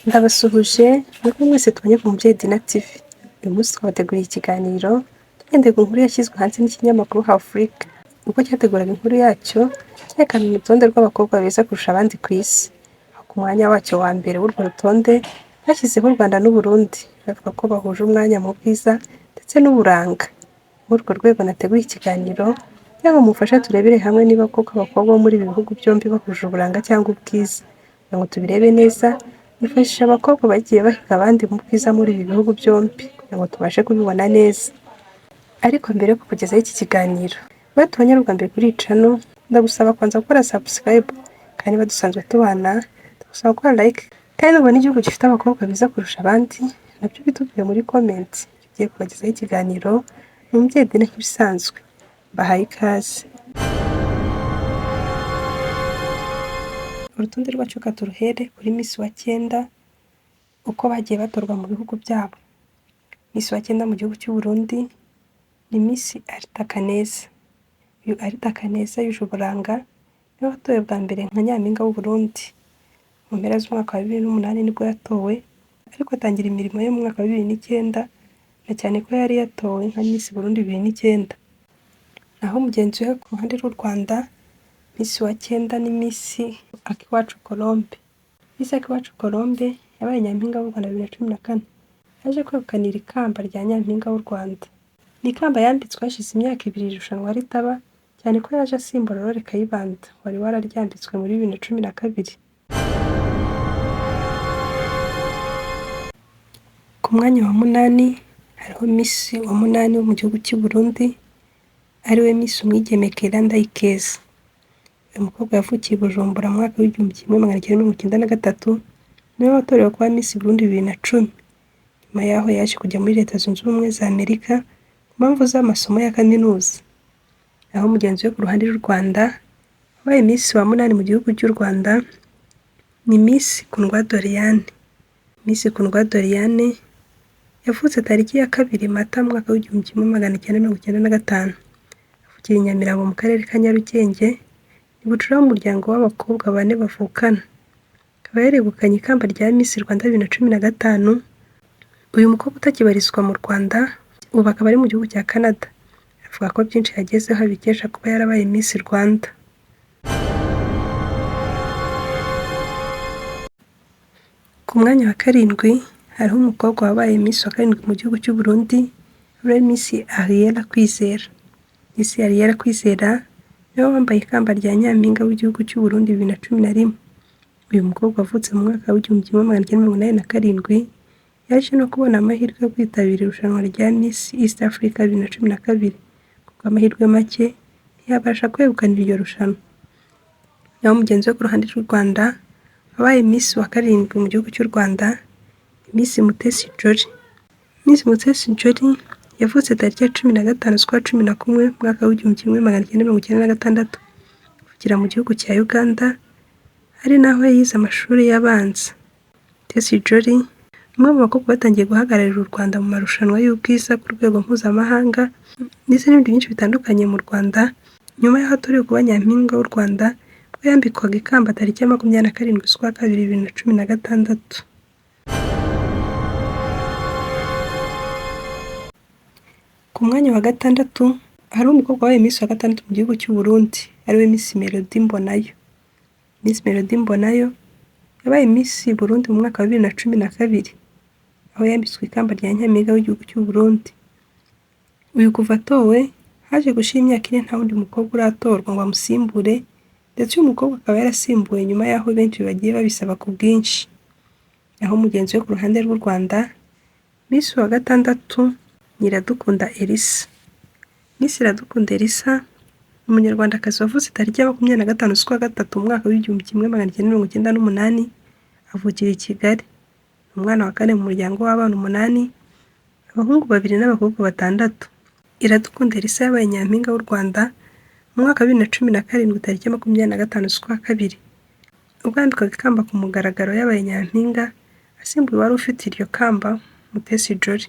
Ndabasuhuje mwebwe mwese tubanye ku Mubyeyi Dina TV. Uyu munsi twabateguriye ikiganiro tugendeye ku nkuru yashyizwe hanze n'ikinyamakuru Africa. Ubwo cyateguraga inkuru yacyo cyerekana urutonde rw'abakobwa beza kurusha abandi ku isi. Aho ku mwanya wacyo wa mbere w'urwo rutonde bashyizeho u Rwanda n'u Burundi, bavuga ko bahuje umwanya mu bwiza ndetse n'uburanga. Muri urwo rwego nateguye ikiganiro kugira ngo mumfashe turebere hamwe niba koko abakobwa bo muri ibi bihugu byombi bahuje uburanga cyangwa ubwiza. Kugira ngo tubirebe neza, nifashisha abakobwa bagiye bahiga abandi mu bwiza muri ibi bihugu byombi kugira ngo tubashe kubibona neza. Ariko mbere yo kukugezaho iki kiganiro, wowe tubonye ari ubwa mbere kuri iyi channel, ndagusaba kubanza gukora subscribe, kandi niba dusanzwe tubana, ndagusaba gukora like, kandi nubona igihugu gifite abakobwa beza kurusha abandi, nabyo bitubwire muri comment. Tugiye kubagezaho ikiganiro, ni Umubyeyi Dina nk'ibisanzwe. Mbahaye ikaze. Urutonde rwacu reka turuhere kuri Miss wa cyenda, uko bagiye batorwa mu bihugu byabo. Miss wa cyenda mu gihugu cy'u Burundi ni Miss Arita Kaneza. Uyu Arita Kaneza yuje uburanga, niwe watowe bwa mbere nka Nyampinga w'u Burundi. Mu mpera z'umwaka wa 2008 nibwo yatowe, ariko atangira imirimo ye mu mwaka wa 2009, na cyane ko yari yatowe nka Miss Burundi 2009. Naho mugenzi we ku ruhande rw'u Rwanda, Miss wa cyenda ni Miss Akiwacu Colombe. Miss Akiwacu Colombe yabaye Nyampinga w'u Rwanda 2014. Yaje kwegukana iri kamba rya Nyampinga w'u Rwanda. Ni ikamba yambitswe hashize imyaka ibiri irushanwa ritaba, cyane ko yaje asimbura Aurore Kayibanda wari wararyambitswe muri 2012. Ku mwanya wa munani hariho Miss wa munani wo mu gihugu cy'u Burundi, ariwe Miss Umwigeme Keira Ndayikeza. Uyu mukobwa yavukiye i Bujumbura mu mwaka w'1993, niwe watorewe kuba Miss Burundi 2010. Nyuma yaho yaje kujya muri Leta Zunze Ubumwe za Amerika ku mpamvu z'amasomo ya kaminuza. Naho mugenzi we ku ruhande rw'u Rwanda, wabaye Miss wa munani mu gihugu cy'u Rwanda, ni Miss Kundwa Doriane. Miss Kundwa Doriane yavutse tariki ya 2 Mata mu mwaka w'1995. Avukira i Nyamirambo mu karere ka Nyarugenge, ni bucura w'umuryango w'abakobwa bane bavukana. Akaba yaregukanye ikamba rya Miss Rwanda 2015. Uyu mukobwa utakibarizwa mu Rwanda, ubu akaba ari mu gihugu cya Canada. Avuga ko byinshi yagezeho abikesha kuba yarabaye Miss Rwanda. Ku mwanya wa karindwi hariho umukobwa wabaye Miss wa karindwi mu gihugu cy'u Burundi, ariwe Miss Ariella Kwizera. Miss Ariella Kwizera niwe wambaye ikamba rya Nyampinga w'igihugu cy'u Burundi 2011. Uyu mukobwa wavutse mu mwaka w'1987, yaje no kubona amahirwe yo kwitabira irushanwa rya Miss East Africa 2012, kuko amahirwe make ntiyabasha kwegukana iryo rushanwa. Naho mugenzi we ku ruhande rw'u Rwanda, wabaye Miss wa karindwi mu gihugu cy'u Rwanda, ni Miss Mutesi Jolly. Miss Mutesi Jolly yavutse tariki ya 15 z'ukwa 11 mu mwaka w'1996, avukira mu gihugu cya Uganda, ari naho yize amashuri y'abanza. Mutesi Jolly ni umwe mu bakobwa batangiye guhagararira u Rwanda mu marushanwa y'ubwiza ku rwego mpuzamahanga ndetse n'ibindi byinshi bitandukanye mu Rwanda, nyuma y'aho atorewe kuba Nyampinga w'u Rwanda, ubwo yambikwaga ikamba tariki ya 27 z'ukwa kabiri 2016. Ku mwanya wa gatandatu hariho umukobwa wabaye Miss wa gatandatu mu gihugu cy'u Burundi, ariwe Miss Melody Mbonayo. Miss Melody Mbonayo yabaye Miss Burundi mu mwaka wa 2012, aho yambitswe ikamba rya Nyampinga w'igihugu cy'u Burundi. Uyu kuva atowe haje gushira imyaka ine nta wundi mukobwa uratorwa ngo amusimbure, ndetse uyu mukobwa akaba yarasimbuwe nyuma y'aho benshi bagiye babisaba ku bwinshi. Naho mugenzi we ku ruhande rw'u Rwanda, Miss wa gatandatu ni Iradukunda Elsa. Miss Iradukunda Elsa ni umunyarwandakazi wavutse tariki ya 25 z'ukwa gatatu mu mwaka w'1998, avukira i Kigali. Ni umwana wa kane mu muryango w'abana umunani, abahungu babiri n'abakobwa batandatu. Iradukunda Elsa yabaye Nyampinga w'u Rwanda mu mwaka wa 2017 tariki ya 25 z'ukwa kabiri. Ubwo yambikwaga ikamba ku mugaragaro yabaye Nyampinga, asimbuye uwari ufite iryo kamba Mutesi Jolly.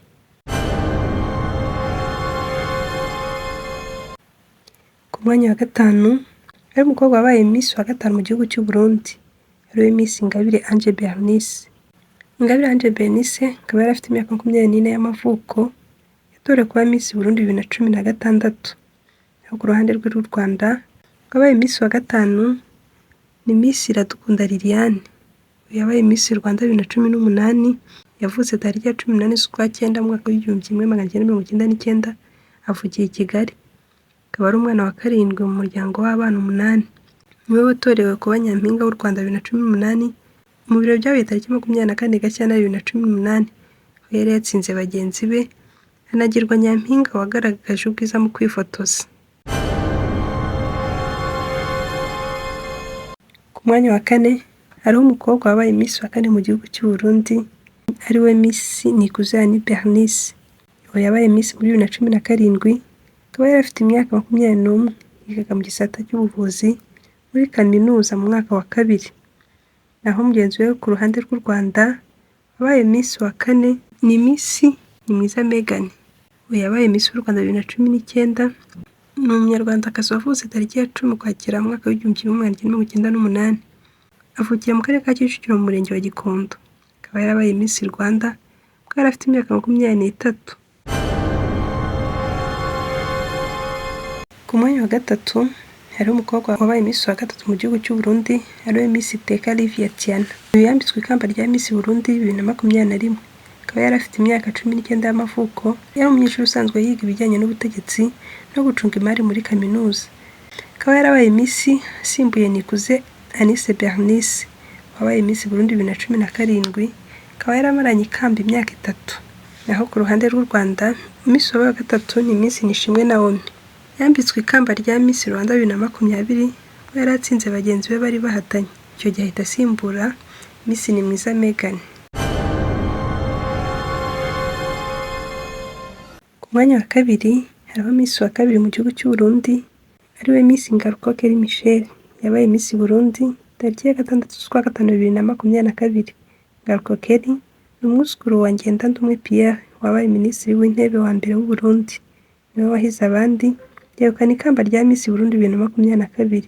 Ku mwanya wa gatanu hari umukobwa wabaye Miss wa gatanu mu gihugu cy'u Burundi, ariwe Miss Ingabire Ange Bernice. Ingabire Ange Bernice akaba yari afite imyaka 24 y'amavuko, yatorewe kuba Miss Burundi 2016. Naho ku ruhande rwe rw'u Rwanda, wabaye Miss wa gatanu ni Miss Iradukunda Liliane. Uyu yabaye Miss Rwanda 2018, yavutse tariki ya 18 z'ukwa cyenda mu mwaka w'1999, avukiye i Kigali. Akaba ari umwana wa karindwi mu muryango w'abana 8. Niwe watorewe kuba Nyampinga w'u Rwanda 2018, mu birori byabaye tariki 24 Gashyantare 2018, aho yari yatsinze bagenzi be, anagirwa Nyampinga wagaragaje ubwiza mu kwifotoza. Ku mwanya wa kane hariho umukobwa wabaye Miss wa kane mu gihugu cy'u Burundi, ariwe Miss Nikuze Annie Bernice. Uyu yabaye Miss muri 2017, akaba yari afite imyaka 21, yigaga mu gisata cy'ubuvuzi muri kaminuza mu mwaka wa kabiri. Naho mugenzi we ku ruhande rw'u Rwanda wabaye Miss wa kane ni Miss Nimwiza Meghan. Uyu yabaye Miss w'u Rwanda 2019, ni umunyarwandakazi wavutse tariki ya 10 Ukwakira mu mwaka w'1998. Avukira mu karere ka Kicukiro mu murenge wa Gikondo. Akaba yarabaye Miss Rwanda ubwo yari afite imyaka 23. Ku mwanya wa gatatu hariho umukobwa wabaye Miss wa gatatu mu gihugu cy'u Burundi, ariwe Miss Iteka Livia Tiana. Uyu yambitswe ikamba rya Miss Burundi 2021. Akaba yari afite imyaka 19 y'amavuko, yari umunyeshuri usanzwe yiga ibijyanye n'ubutegetsi no gucunga imari muri kaminuza. Akaba yarabaye Miss asimbuye Nikuze Anise Bernice wabaye Miss Burundi 2017, akaba yaramaranye ikamba imyaka 3. Naho ku ruhande rw'u Rwanda, Miss wabaye wa gatatu ni Miss Nishimwe Naomi. Yambitswe ikamba rya Miss Rwanda 2020, ubwo yari atsinze bagenzi be bari bahatanye. Icyo gihe ahita asimbura Miss Nimwiza Meghan. Ku mwanya wa kabiri hariho Miss wa kabiri mu gihugu cy'u Burundi, ariwe Miss Ngaruko Kelly Michel. Yabaye Miss Burundi tariki ya 6 z'ukwa gatanu 2022. Ngaruko Kelly ni umwuzukuru wa Ngendandumwe Pierre wabaye Minisitiri w'Intebe wa mbere w'u Burundi. Niwe wahize abandi yegukana ikamba rya Miss Burundi 2022.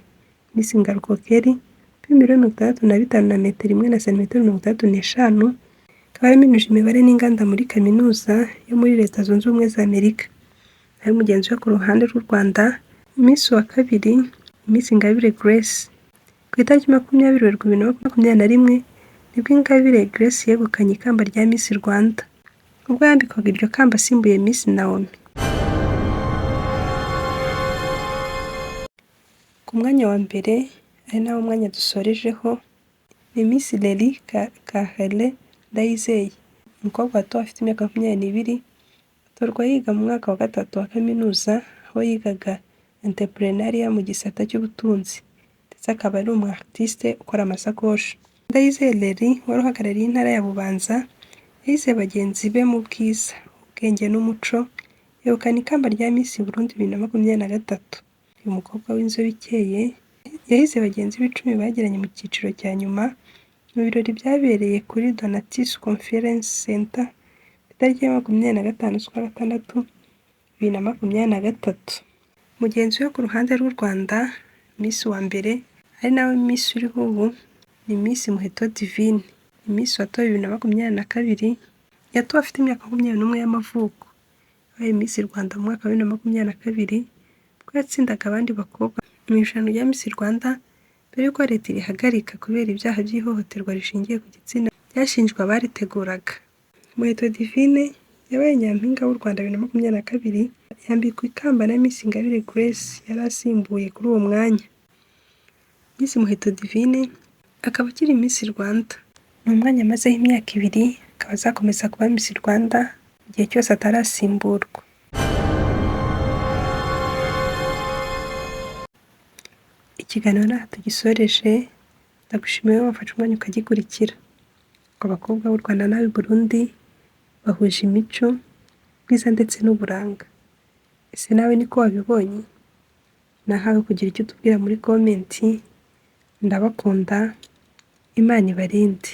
Miss Ngaruko Kelly upima ibiro 65 na metero 1 na santimetero 65, akaba yaraminuje imibare n'inganda muri kaminuza yo muri Leta Zunze Ubumwe za Amerika. Naho mugenzi we ku ruhande rw'u Rwanda, Miss wa kabiri Miss Ingabire Grace. Ku itariki 20 Werurwe 2021 nibwo Ingabire Grace yegukanye ikamba rya Miss Rwanda, ubwo yambikwaga iryo kamba asimbuye Miss Naomi. Ku mwanya wa mbere ari nawo mwanya dusorejeho ni Miss Lely Kahere Ndayizeye, umukobwa watowe afite imyaka 22, atorwa yiga mu mwaka wa gatatu wa kaminuza, aho yigaga entrepreneuriat mu gisata cy'ubutunzi, ndetse akaba ari umu artiste ukora amasakoshi. Ndayizeye Lely wari uhagarariye intara ya Bubanza, yahize bagenzi be mu bwiza, ubwenge n'umuco, yegukana ikamba rya Miss Burundi 2023. Uyu mukobwa w'inzobe ikeye yahize bagenzi be 10 bagiranye mu cyiciro cya nyuma mu birori byabereye kuri Donatus Conference Center ku itariki ya 25 z'ukwa gatandatu 2023. Mugenzi we ku ruhande rw'u Rwanda, Miss wa mbere ari nawe Miss uriho ubu ni Miss Muheto Divine. Ni Miss watowe 2022, yatowe afite imyaka 21 y'amavuko. Yabaye Miss Rwanda mu mwaka wa 2022, ubwo yatsindaga abandi bakobwa mu irushanwa rya Miss Rwanda mbere y'uko leta irihagarika kubera ibyaha by'ihohoterwa rishingiye ku gitsina byashinjwe abariteguraga. Muheto Divine yabaye Nyampinga w'u Rwanda 2022, yambikwa ikamba na Miss Ingabire Grace yari asimbuye kuri uwo mwanya. Miss Muheto Divine akaba akiri Miss Rwanda. Ni umwanya amazeho imyaka 2, akaba azakomeza kuba Miss Rwanda igihe cyose atarasimburwa. Ikiganiro n'aha tugisoreje, ndagushimiye wowe wafashe umwanya ukagikurikira. Abakobwa b'u Rwanda n'ab'i Burundi bahuje imico, ubwiza ndetse n'uburanga. Ese nawe niko wabibonye? Nahawe kugira icyo utubwira muri komenti, ndabakunda, Imana ibarinde.